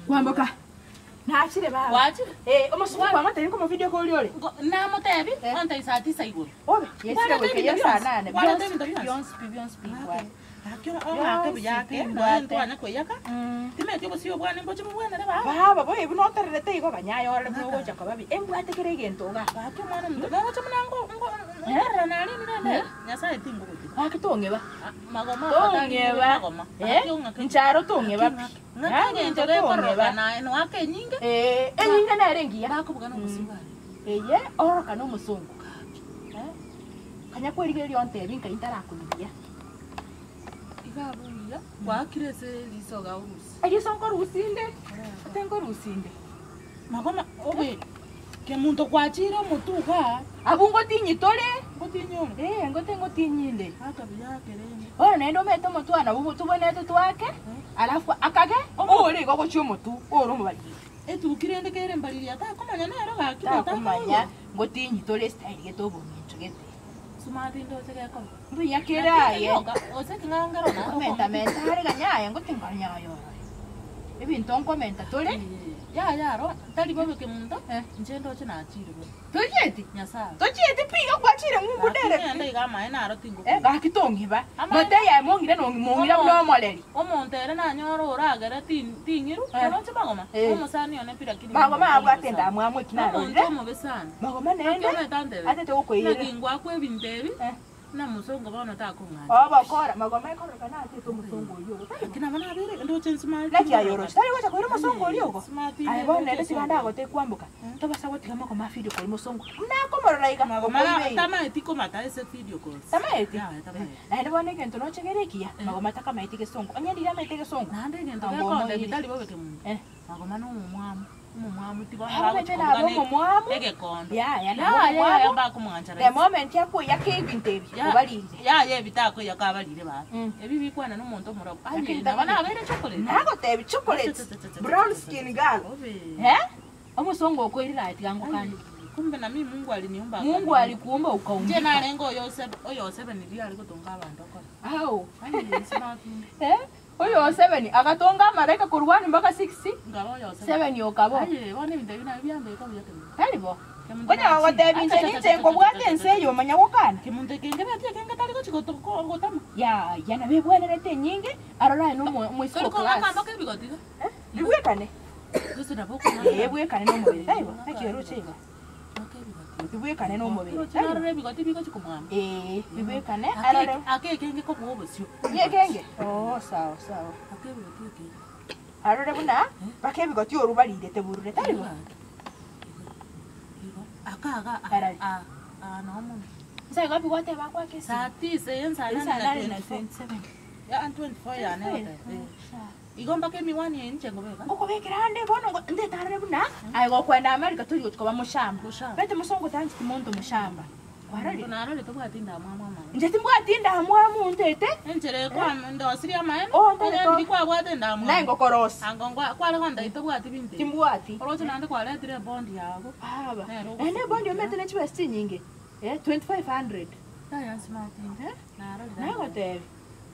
Kwamboka. Nachire baba. Gwachire? Eh, omosuku kwamotebia nkomo video call ore. Ngo- Namotebi, Eh. ontebi saa tisa igoro. Obe, yesire Kwarete goika ebinto ya saa bionsi? nane. Kwarete Bionsi ebinto bionsi? bionsi pi bionsi pi mbwate. Gaki ong'ake buya ake, Bionsi pi nonya mbwate. ntwanya koiyaka, Mm. timeti obosio bwane mboche bobwenere baba. Baba boye buna otererete igo ganya aye orore buna ogocha koba bi. Embwate kera egento igaa. Gaki omwana omonto, noroche buna ngo- ngo- Eh? nkorora narinde rende, Eh? Nyasaye tingogotiga. Gaki tong'eba. Ah, magoma afadhali nere Tong'eba. magoma. Eh? Gaki ong'ake Inche aro tong'eba pi. Ng'ake Yaani egento inche tong'eba. gekororokana aye noake enyinge, Eh, enyinge nere engiya. bakobuga nomosio bwane. Eye ororokane omosongo. Eh? Kanya kwerigereria ontebi nkai ntarakonya buya. Iga abwo buya, gwaakire ase eriso iga orusie. Eriso nkorusia inde, ate nkorusia inde. Magoma obe, kemunto gwachire omotwe igaa. Abwo ngotinyi tore. Ngotinyi ore? Ee, ngote ngotinyi inde. Aka buya ake rende. Bono naende omanyete omotwe one nabwo tobwenerete twake, alafu akage ore igo gochia omotwe ore omobariri. Etuki rende kere mbariri atakomanya nero gaki Takomanya ngotinyi tore estyle gete obong'encho gete. Sumati ndoche gekoba. Mbuya kere aye. Gose eking'angero naende Nkomenta menta are ganya aye ngoting'onya oyo orore. Ebinto nkomenta tore. Yaya aro tari bobe kemunto Eh. inche ndoche nachire bobe. Tochieti? Nyasaye. Tochieti pi iga kwachire ng'umbu Gaki direct. ng'ende iga amaene naro Eh, tingokuna. gaki tong'iba. Amaene- Mote yaye mong'ira nong'i mong'ira buna omoreri. Omonto ere nanyore oragere tin- ting'iru, Eh. oroche magoma, Eh. omosani one pi lakini Magoma nomonto abwate omobe sana. endamwamu eki Nomonto narorire. omobe sana. Magoma Naki naende omanyete antebeti, atete gokoirera. naki ngwakwa ebinto ebi, Eh. buna omosongo bono takong'ancha. Obokora magoma ekororokana atete omosongo oyio ogo. Lakini nabo nabeire ndoche nsima Naki aye oroche tari gocha koira omosongo oria ogo? Smart Aye bono nere tiga ndagote kwamboka, tobasa gotiga magoma a video call mosongo. Buna akomorora iga, Magoma okoibeire. tamaeti komata ase video calls. Tamaeti? Yaya tamaeti. Naende bono egento nochegere ekiya, magoma takamaeti gesongo. Onye ndiri amaete gesongo, Naende egento anga gekonde omoire. bitari bobe kemunto. Eh. Magoma na omomwamu, omomwamu ti bono Abamanyete bagochi nabe kobuga ne omomwamu. egekondo. Yaya, nabe Yaya yaya omomwamu. mbakomwancha The rahisi. moment akoiyaka ebinto ebi, Ya- obarire. Yaya ebi takoiyaka abarire baba. Mm. Ebi bikwana na omonto omorobu. Aye Lakini nabo tamanyeti. nabeire chocolate. Nagotebi chocolate, brown skin girl. Obe. Eh? Omosongo okoirire aye tiga ngokanie. Kumbe na mimi Mungu aliniumba Mungu akaniumba. alikuumba Inche ukaumbika. narenge oyose oyosebeni riria are gotonga abanto okore. Ao. Aye smart. Eh? Oyo osebeni agatonga amaraika korwa one mpaka six, Nkaba oyosebeni. sebeni okaba oo. Aye bono ebinto ebi nabio biambeka buya kemunto. Tari bo? Kemunto Konya nachi. gogotebia inche ninche nkobwate ense eye omanya gokana. Kemunto eke nkebetie ekenge tari gochi goto gotama. Yaya nabo ebwenerete enyinge arore aye na omo omoisiko Tori o kong'aka class. mpaka ebigoti iga. Eh? Bibwekane. Gose nabo okong'aka. Ee bwekane na omobere taibo? Naki oroche igo? Mpaka ebigoti. Bibwekane na omobere Oroche taibo? narora ebigoti bigochi komwama. Ee bibwekane Ake arore. ake ekenge kobua obosio. Ekenge? Oo sawa sawa. Ake ebigoti ekenge. Arore buna mpaka ebigoti orwo barirete burure taibo? Igo aka iga Arari. aa aa noo mono. Nsa igo bigoteba agoake esimi. Saa tisa eye nsa Nsa nane na nane na 24. 27. Ya 24 yane egoteba. Oo sawa. Igo mpaka emiwani eye inche nkobeka. Ngokobekera ande bono ngo ndetarore buna aye gokwenda America tori gochi koba moshamba. Moshamba. Omanyete mosongo tancheti monto moshamba. Kwarorire? Omonto narore tobwati ndamwamu amaya. Inche timbwati ndamwamu ntete. Enchera ekwama ndosirie amaene, Oh, ntari onye to- ndiri kwabwate ndamwamu. Naye ngokorosia. Ango ngwa kware gonta tobwati binto ebi. Timbwati. Oroche naende kwaretire ebondi yago. Baba. Nere Naende ebondi omanyete ne chibesa chinyinge, eh, 2500. Yaya smart inde. Eh? Narorire. Nagotebi.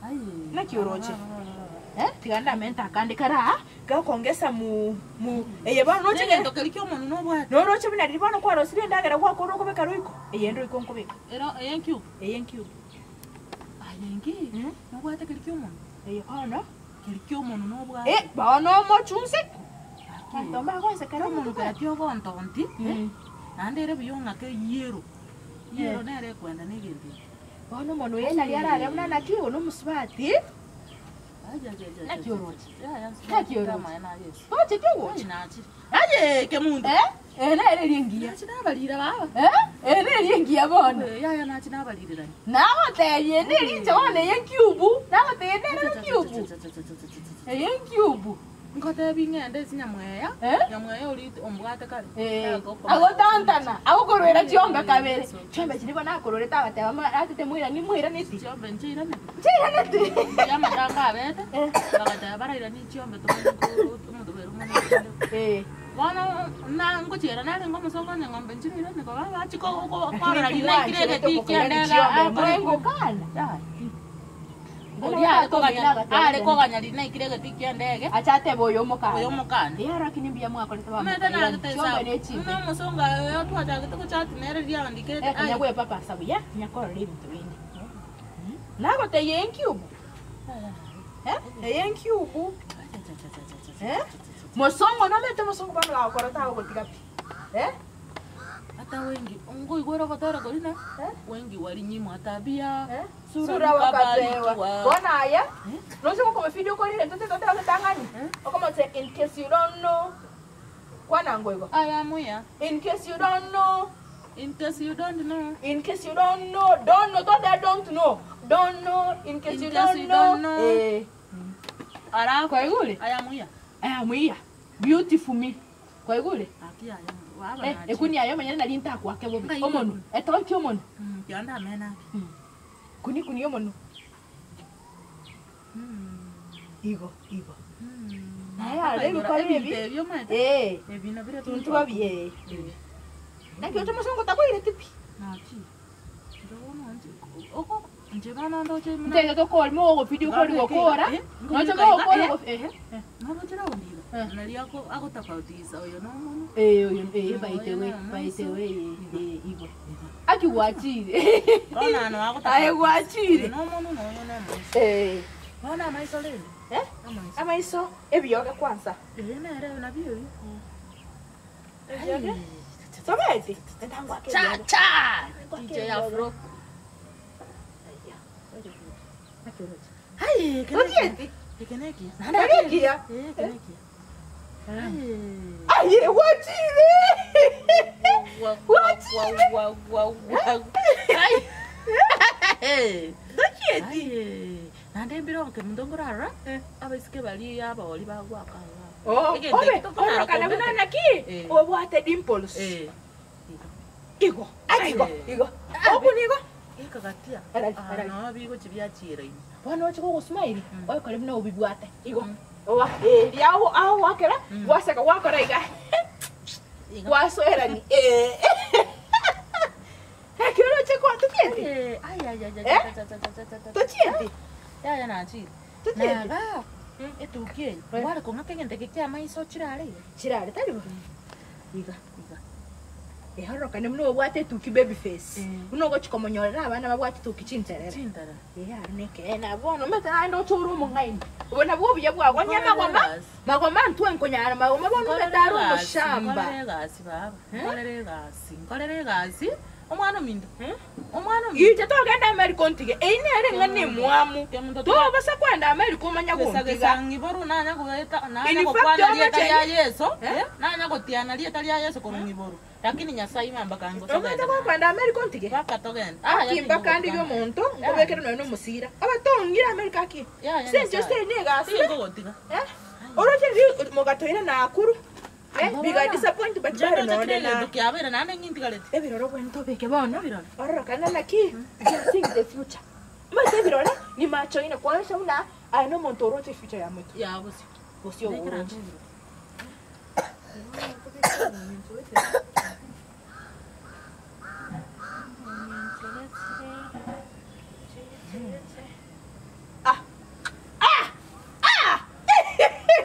Aye. Naki oroche? Eh, tiga ndamente akande kare aa, gakongesa mu mu eye bono noche Negento keria kia omonwa nobwate. Noroche buna riria bono kwarosirie endagera gwakorire okobeka roiko, eye nroiko nkobeka. Ero eye nkiubu? Eye nkiubu. Aye nki? Mm. Nobwate keria kia omonwa? Eye bono. Keria kia omonwa nobwate. Eh, bono omochunse. Gaki. Abanto mbagonseka Omonwa kera tiogontonti, Mm. naende ere buya ong'ake yiero. Yiero nere ekwenda na egento eke. Bono omonwa oye nari arare buna naki oyo nomosubati. Naki oroche? Naki oroche? Tocheti ogocha? Aye kemunto. Eh? Eye nere eria engiya. Nachi nabarire baba. Eh? Eye nere engiya bono. Yaya nachi nabarirerani. Nagotebia eye neri inche bono eye nkiubu. Nagotebia nere nkiubu. Eye nkiubu. Ngotebi ng'ende ase nyamweya, Eh? nyamweya oria ombwate kare. Eh, Agokomanya. agotantana agokorwera chiombe kabere chiombe chiria bono akororete agateba ma atete moirani moiraneti Chiombe nchiiraneti. nchiiraneti Riria amatanga abete, Eh. bagateba barairanie chiombe tomanye ko omonto bwere omwana okende. Eh. Bono na ngochiera narenge omosongo onye ng'ombe nchirairanie koba bachi ko- ko- Lakini korora riria naikire timwancherete egetii okoirania kiane chiombe akore morengokana Yaya. Oria are koganya are koganya riria naikire egetii kia endege. Acha atebe oyo omokane. Oyo omokane. Eeh lakini mbuya mwakorete Omanyete bamokairani. naragete Chiombe esabu. ne chimbe. Buna omosongo oyo twachagete gochati nere riria andikerete Eh, konya ai. gwepapasa buya, konya korora ebinto binde. Nagotebia eye nkiubu. Eh, eye nkiubu. Eh, mosongo nomanyete omosongo bono gagokora tagogotiga pi. Eh. Hata wengi nkoigwera ogotera koria na wengi walinyimwa tabia Eh? sura Sura wakapewa. mkabarikiwa. Bono aya, noche gokomofidia okore egento totebe getang'ani, okomotebi in case you don't know, kwana ngoigo. Aya muya. In case you don't know. In case you don't know. In case you don't know, don't know, toteba don't know, don't know, in case In you case don't you know. don't know. Eh. Alafu Kwaigure? aya muya. Aya muya. Beautiful me. Kwaigure? Aki aya waba Eh, nachi. ekuni aye omonyene nari ntakwake bobe. Ngai Omonwe. Etoki omonwe. Mm, kianda amena. Kuni kuni omonwe. Igo, igo. Naye are ebikora ebi. Ebinto ebio omanyete. Eh. Ebi nabire Tuntu babi eh. Naki oche mosongo takoireti pi. Naki. Ndono nje. Oko nje bana ndoche muna. Ntege tokori mogofidi okori gokora. Eh, Noche ngobika iga, mogokora eh. gof ehe. Noroche raundi iga. Eh. Nari ako agotofautisa oyo nomono. Eh oyo eh by the way, by the way eh igo. Aki gwachire. Bono ano agotofautisa. Aye gwachire. Oyo nomono na oyo nomoiso. Eh. Bono amaiso rende. Eh? Amaiso. Amaiso ebioge kwanza. Eye nere nabio ebio. Ebioge. Tobeti. Ntangwake. Cha cha. DJ Afro. Hai, Totieti. Ekenekia. Totieti. Eh, ekenekia. Aye gwachire. Wa Gwachire. wa wa wa. Ai. Totieti. Ai. Nande mbironke mundu ngorara. Abaisike bari abori bagwaka. Oh, Egento obe, ekio tokonyara orokana kobeka. buna naki? Eh. Obwate dimples. Eh. Igo, igo, Eh. igo. Oku nigo. Ekagatia. Arari, Ah, arari. no bigochi biachira ime. Bono oche gogosmile, Mm. oikore buna obibwate. Igo. Mm. Owa, eh, ria aho aho gwakera, Mm. gwaseka gwakora iga. Iga. Gwasoerani. Eh. Ekero oroche kwa tochieti. Eh, ai ai ai ai. Eh? Cha cha cha cha cha. Tochieti. Ya ya nachire. Tochieti. Naga. Etuki eye. Eh. Gware kong'aka egento eke kia amaiso chirare iga. Chirare tari bo. Iga, iga. Ehorokane buna obwate etuki baby face. Eh. Buna ogochi komonyorera abana babwate etuki chinterere. Chintara. Ee aro nekeene bono omanyete naende oche ore omong'aini. Obo nabwo obuya bwago onye magoma, magoma ntwe nkonyara magoma bono omanyete are omoshamba. Nkorere egasi baba. Eh? Nkorere egasi. Nkorere egasi. Omwana ominto. Omwana ominto. Inche togenda America ontige, eyio nere eng'ana emwamu. Kemunto Tobasa kwenda America omanye gontiga. Gesagesa ng'iboru nanya goeta nanya In fact, gokwana rieta omacheni- ria Yeso. Eh? Nanya gotiana rieta ria Yeso korwa ng'iboru. Lakini Nyasaye imamba kango Omanyete gokwenda America ontige? Mpaka togende. Aki mpaka ndige omonto, nkobekere nonya na omosira. Abatongire America aki. Senche stay ne egasi. Singogotiga. Eh? Oroche riria mogatoira Nakuru. Eh, Abo biga bono. disappoint but bado Ndoche nonde kire na egento kiabeire naende ng'intigareti. Ebirore obwenerete obeke bono. Ebirore. Ororokana naki? You are seeing the future. Omanyete ebirore ni macho ine koonyesha buna aye na omonto oroche efuture ya motwe. Ya bosio. Bosio Nekera oroche. ebirore. Ah. Ah! Ah!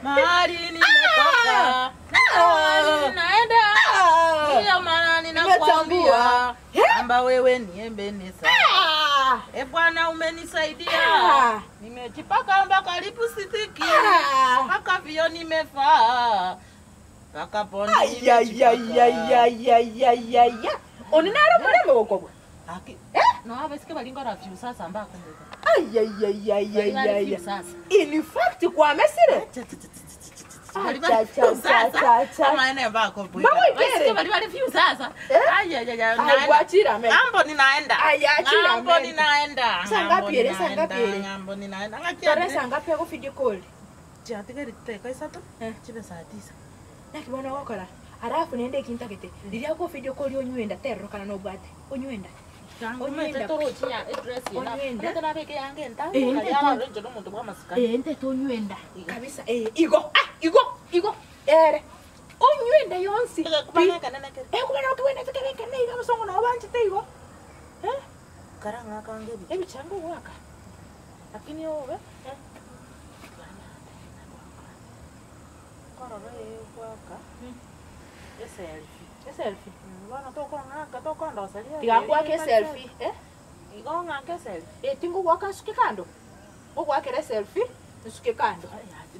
Mahali nimetoka. Mahali ninaenda. Ah! Ndiyo maana ninakwambia Nimetambua. kwamba wewe ni Ebeneza. Ah! E Bwana umenisaidia. Ah! Nimejipaka mpaka lipstiki. Ah! Mpaka vio nimevaa. Mpaka pondi Ai, ai, ai, ai, ai, ai, ai, ai, ai. Oni naro omorembe gokobua. Aki. No abasike balingora view sasa mbaka kumbuka. Ai, ai, ai, ai, ai, Bali ai, view ai. sasa. In fact kwamesire. Bali Acha, bali acha, view sasa. acha, acha. Ama ene mbako bweka. Bagoikere. Basike bali bali view sasa. Eh? Ai ai ai. Ai, naenda. gwachire amen. Ng'ambo ninaenda. Ai, achira Ng'ambo amen. ninaenda. Saa Ng'ambo ngapi ere? Saa ninaenda, ngapi ere? Ng'ambo ninaenda. Ng'aki Tore ande. saa ngapi ako video call? Chiatigari teka isato. Eh. Chibe saa tisa. Naki bono ogokora alafu naende eki ntagete riria ako video call onywenda terorokana nobwate onywenda Omanyete torochinya edress yena. Onywenda. Omanyete nabeke yange entambe. Eh, Nari nte- ararenge nomonto bwa amasikani. Eh, ntete onywenda kabisa eh, igo ah, igo igo ere onywenda yonsi Ekubana ekenene kere. ekubana okibwenete kere ekene iga abasongo nabo banchete igo Eh, Karang'akange ebicha. ebichango gwaka. Lakini obe, nkorora egwaka eselfie. Eselfie? Bono tokong'aka tokondoseria Tiga nkwake eselfie, eh? Igo ong'ake eselfie? Eh, tingogwaka nsuke kando? Ngogoakera eselfie, nsuke kando.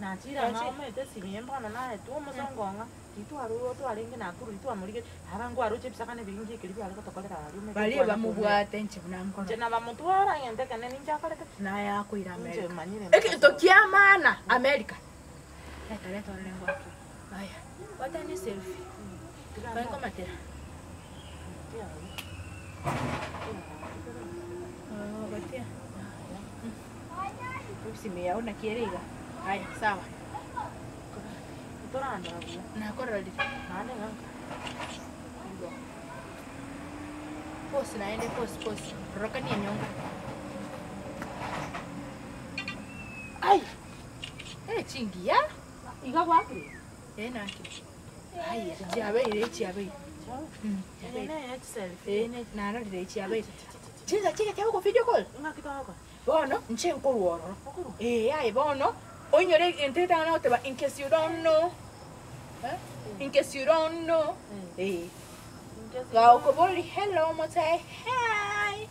Nachire ang'e omanyete esimi eye bono naetwe omosongo ong'a, titwarurwa twarenge Nakuru titwamorigetie, aba nkwaroche ebisakane biria ekeri biare gotokorera aria omanyete Baria ntwanya koumera. bamobwate inche buna nkorora. Inche nabamotwara egento ekenene ninche akorete ki? Naye akoira Inche America. manyire Egento kia maana America. Reta reta orore ngwake. Aya, gwatana eselfie. Kae nkomatera. Batia. Esime yao naki ere iga. Aya, sawa. Torandora buya. Nakororire. Naende ng'aka. Igo. Pose naende pose pose. Rorokania enyonga. Ai! Eh, chingiya. Iga gwakire? Eh, nakire. Aya, chiabeire, chiabeire. Eye neye chiselfie. Eh, narorire chiabeire. Chinsa chiga chiago video call. Ng'aki togokora? Bono, inche nkorwa ororo. Okorwa? Eh, aye bono, oinyore egento etang'ana goteba in case you don't know. Eh? In case you don't know. Eh. Gakoboria hello omote hi.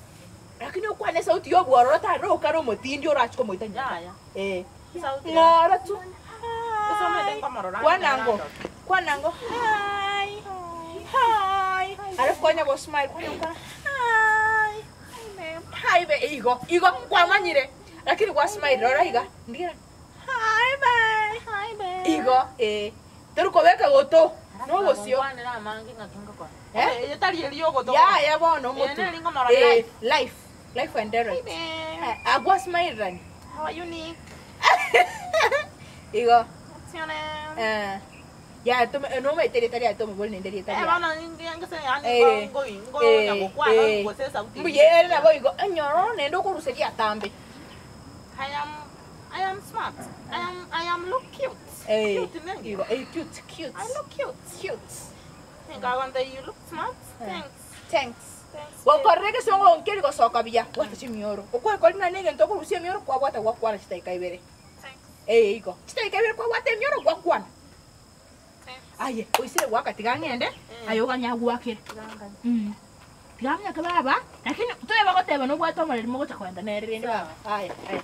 Lakini okwane esauti ya obwororo tari okare omotindi orache komoita nyomba. Yaya. Eh. Esauti Ng'ora tu. Esomete Hi. nkomorora Kwanango. Kwanango hi. Hi. Alafu kwanya go smile kwanya gokwana hi. Hi be igo. Igo kwamanyire. Lakini gwa smile rora iga. Ndigira hi bae. Hi babe. Igo eh. Tori kobeka goto. Nobosio. Nkwanera amange ng'aki ngokora. Eh? Eye tari eri ogoto. Yaya bono Eye omotu. neri ngomorora Eh, life. life. Life and Hi direct. babe. Agwa smile rani. How are you Nick? Igo. What's your name? Eh. Ya tome no me tere tari atome bol nende ri Eh, tari. bono ngese yani Eh, ngo ngo eh, nyagokwana eh. gose esauti. Mbuyere nabo igo enyororo nende okoruseria atambe. I am smart. I am look cute. Eh. Cute nenge. Igo eh cute cute. I look cute. cute. Think I want you look smart. Eh. Thanks. Thanks. Thanks. Gokorire egesongo nkeri gosoka buya bwata chimioro. Okwekori nane egento okorusia emioro kwabwata gwakwana chidaeka ibere. Thanks. Eh igo. Chidaeka ibere kwabwata emioro gwakwana. Thanks. Aye, oisire gwaka tiga ng'ende, Eh. aye oganya gwakere. Tiga ng'ake baba, lakini tobe bagoteba nobwate omoreri mogocha kogenda nere rende baba. Aya, aya.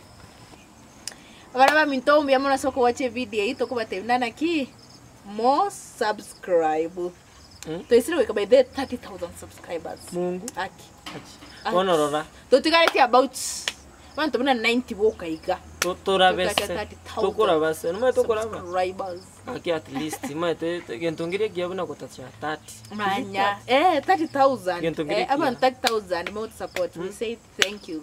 Abana baminto mbuya mono ase okowacha evideo eyio tokobatebia buna naki mo subscribe. Toisire goika by the 30,000 subscribers. Mungu. Aki. Achi. Bono rora. Totigareti about abanto buna 90 boka iga. Torabese. Totake 30,000 Tokorabase. Nomanyete tokoraba. Subscribers. Aki at least maete gento ngire ekiya buna gotacha 30. Manya. Eh, 30,000. Gento ngire Eh, abantu ekiya. 30,000 more support. We say thank you.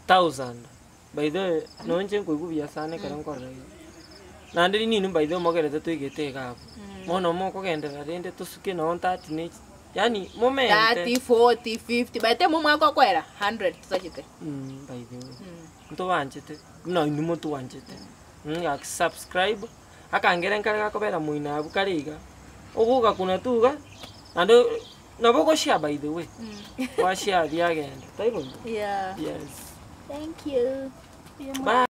1000. By the way, nonche nkoigwa buya sana ekero nkorora iga. Naende ninwe by the way mogerete toigete iga abwo. Bono mokogenderera rende tosuke nonye 30 ne yaani momente. 30, 40, 50. By the time omwaka okoera 100 tosachete. By the way. Ntobanchete buna inwe motwanchete. Gaki subscribe, akangere nkare gakobera moino abwo kare iga, ogogakuna tu iga, naende nabo ogoshare by the way, gwashare biagenda, taibo? Yeah. Yes. Thank you. Bye.